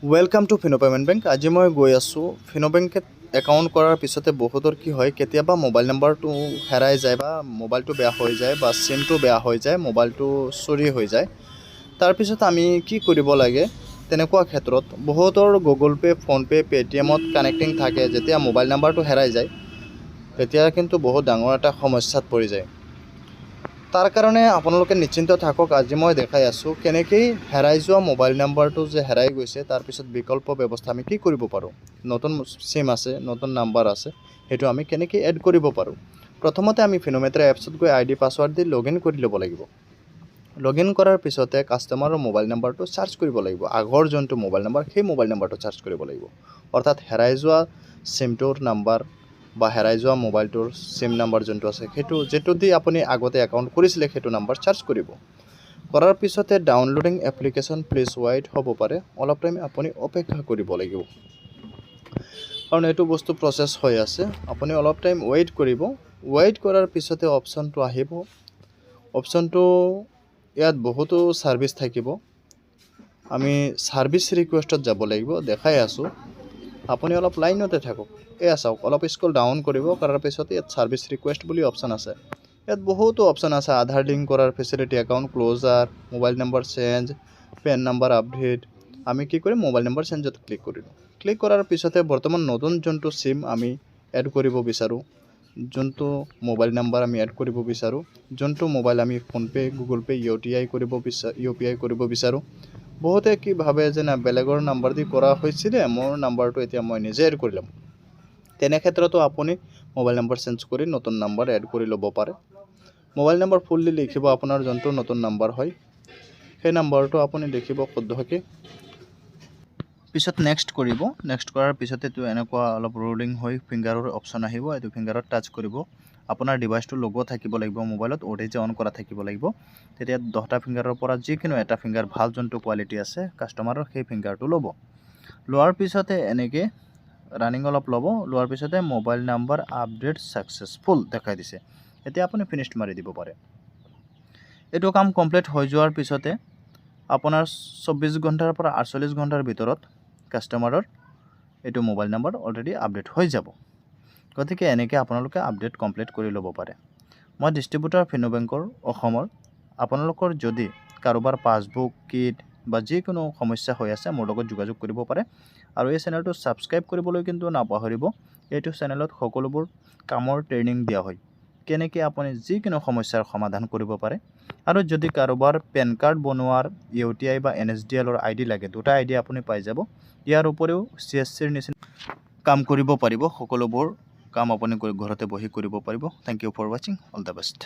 Welcome to Fino Payment Bank. আজি মই গৈ আছোঁ ফিন' বেংকত একাউণ্ট কৰাৰ পিছতে বহুতৰ কি হয়, কেতিয়াবা মোবাইল নাম্বাৰটো হেৰাই যায় বা মোবাইলটো বেয়া হৈ যায় বা চিমটো বেয়া হৈ যায়, মোবাইলটো চুৰি হৈ যায়। তাৰপিছত আমি কি কৰিব লাগে? তেনেকুৱা ক্ষেত্ৰত বহুতৰ গুগল পে', ফোনপে', পে'টিএমত কানেক্টিং থাকে। যেতিয়া মোবাইল নাম্বাৰটো হেৰাই যায়, তেতিয়া কিন্তু বহুত ডাঙৰ এটা সমস্যাত পৰি যায়। তাৰ কাৰণে আপোনালোকে নিশ্চিন্ত থাকক। আজি মই দেখাই আছোঁ কেনেকৈ হেৰাই যোৱা মোবাইল নাম্বাৰটো যে হেৰাই গৈছে, তাৰপিছত বিকল্প ব্যৱস্থা আমি কি কৰিব পাৰোঁ। নতুন চিম আছে, নতুন নাম্বাৰ আছে, সেইটো আমি কেনেকৈ এড কৰিব পাৰোঁ। প্ৰথমতে আমি ফিনোমিত্ৰ এপছত গৈ আই ডি, পাছৱাৰ্ড দি লগ ইন কৰি ল'ব লাগিব। লগ ইন কৰাৰ পিছতে কাষ্টমাৰৰ মোবাইল নাম্বাৰটো চাৰ্চ কৰিব লাগিব। আগৰ যোনটো মোবাইল নাম্বাৰ, সেই মোবাইল নাম্বাৰটো চাৰ্চ কৰিব লাগিব। অৰ্থাৎ হেৰাই যোৱা চিমটোৰ নাম্বাৰ বা হেৰাই যোৱা মোবাইলটোৰ চিম নাম্বাৰ যোনটো আছে, সেইটো যিটো দি আপুনি আগতে একাউণ্ট কৰিছিলে, সেইটো নাম্বাৰ চাৰ্চ কৰিব। কৰাৰ পিছতে "Downloading application, please wait" হ'ব পাৰে। অলপ টাইম আপুনি অপেক্ষা কৰিব লাগিব, কাৰণ এইটো বস্তু প্ৰচেছ হৈ আছে। আপুনি অলপ টাইম ৱেইট কৰিব। ৱেইট কৰাৰ পিছতে অপশ্যনটো আহিব। অপশ্যনটো ইয়াত বহুতো ছাৰ্ভিচ থাকিব। আমি ছাৰ্ভিচ ৰিকুৱেষ্টত যাব লাগিব। দেখাই আছোঁ, আপুনি অলপ লাইনতে থাকক। এয়া চাওক, অলপ স্ক্ৰল ডাউন কৰিব। কৰাৰ পিছত ইয়াত ছাৰ্ভিচ ৰিকুৱেষ্ট বুলি অপশ্যন আছে। ইয়াত বহুতো অপশ্যন আছে: আধাৰ লিংক কৰাৰ facility, account closure, mobile number change, PAN number update। আমি কি কৰিম? মোবাইল নাম্বাৰ চেঞ্জত ক্লিক কৰিলোঁ। ক্লিক কৰাৰ পিছতে বৰ্তমান নতুন যোনটো চিম আমি এড কৰিব বিচাৰোঁ, যোনটো মোবাইল নাম্বাৰ আমি এড কৰিব বিচাৰোঁ, যোনটো মোবাইল আমি PhonePe', Google Pay', U T I কৰিব বিচাৰোঁ, ইউ পি আই কৰিব বিচাৰোঁ। বহুতে কি ভাবে যে না, বেলেগৰ নাম্বাৰ দি কৰা হৈছিলে, মোৰ নাম্বাৰটো এতিয়া মই নিজে এড কৰি ল'ম। তেনে ক্ষেত্ৰতো আপুনি মোবাইল নাম্বাৰ চেঞ্জ কৰি নতুন নাম্বাৰ এড কৰি ল'ব পাৰে। মোবাইল নাম্বাৰ ফুল্লি লিখিব। আপোনাৰ যোনটো নতুন নাম্বাৰ হয়, সেই নাম্বাৰটো আপুনি লিখিব শুদ্ধকৈ। পিছত নেক্সট কৰিব। নেক্সট কৰাৰ পিছতে এইটো এনেকুৱা অলপ ৰোলিং হৈ ফিংগাৰৰ অপশ্যন আহিব। এইটো ফিংগাৰত টাচ কৰিব। আপোনাৰ ডিভাইচটো লগোৱা থাকিব লাগিব, মোবাইলত অ'টিজি অন কৰা থাকিব লাগিব। তেতিয়া 10টা ফিংগাৰৰ পৰা যিকোনো এটা ফিংগাৰ, ভাল যোনটো কোৱালিটি আছে কাষ্টমাৰৰ, সেই ফিংগাৰটো ল'ব। লোৱাৰ পিছতে এনেকৈ ৰানিং অলপ ল'ব। লোৱাৰ পিছতে মোবাইল নাম্বাৰ আপডেট ছাকচেছফুল দেখাই দিছে। এতিয়া আপুনি ফিনিছড মাৰি দিব পাৰে। এইটো কাম কমপ্লিট হৈ যোৱাৰ পিছতে আপোনাৰ 24 ঘণ্টাৰ পৰা 48 ঘণ্টাৰ ভিতৰত কাষ্টমাৰৰ এইটো মোবাইল নাম্বাৰ অলৰেডি আপডেট হৈ যাব। গতিকে এনেকৈ আপোনালোকে আপডেট কমপ্লিট কৰি ল'ব পাৰে। মই ডিষ্ট্ৰিবিউটৰ ফিনো বেংকৰ অসমৰ। আপোনালোকৰ যদি কাৰোবাৰ পাছবুক, কিট বা যিকোনো সমস্যা হৈ আছে, মোৰ লগত যোগাযোগ কৰিব পাৰে। আৰু এই চেনেলটো ছাবস্ক্ৰাইব কৰিবলৈ কিন্তু নাপাহৰিব। এইটো চেনেলত সকলোবোৰ কামৰ ট্ৰেইনিং দিয়া হয়, কেনেকৈ আপুনি যিকোনো সমস্যাৰ সমাধান কৰিব পাৰে। আৰু যদি কাৰোবাৰ পেন কাৰ্ড বনোৱাৰ ইউ টি I বা এন এছ ডি এলৰ আই ডি লাগে, দুটা আই ডি আপুনি পাই যাব। ইয়াৰ উপৰিও চি এছ চিৰ নিচিনা কাম কৰিব পাৰিব। সকলোবোৰ কাম আপুনি কৰি ঘৰতে বহি কৰিব পাৰিব। Thank you for watching. All the best.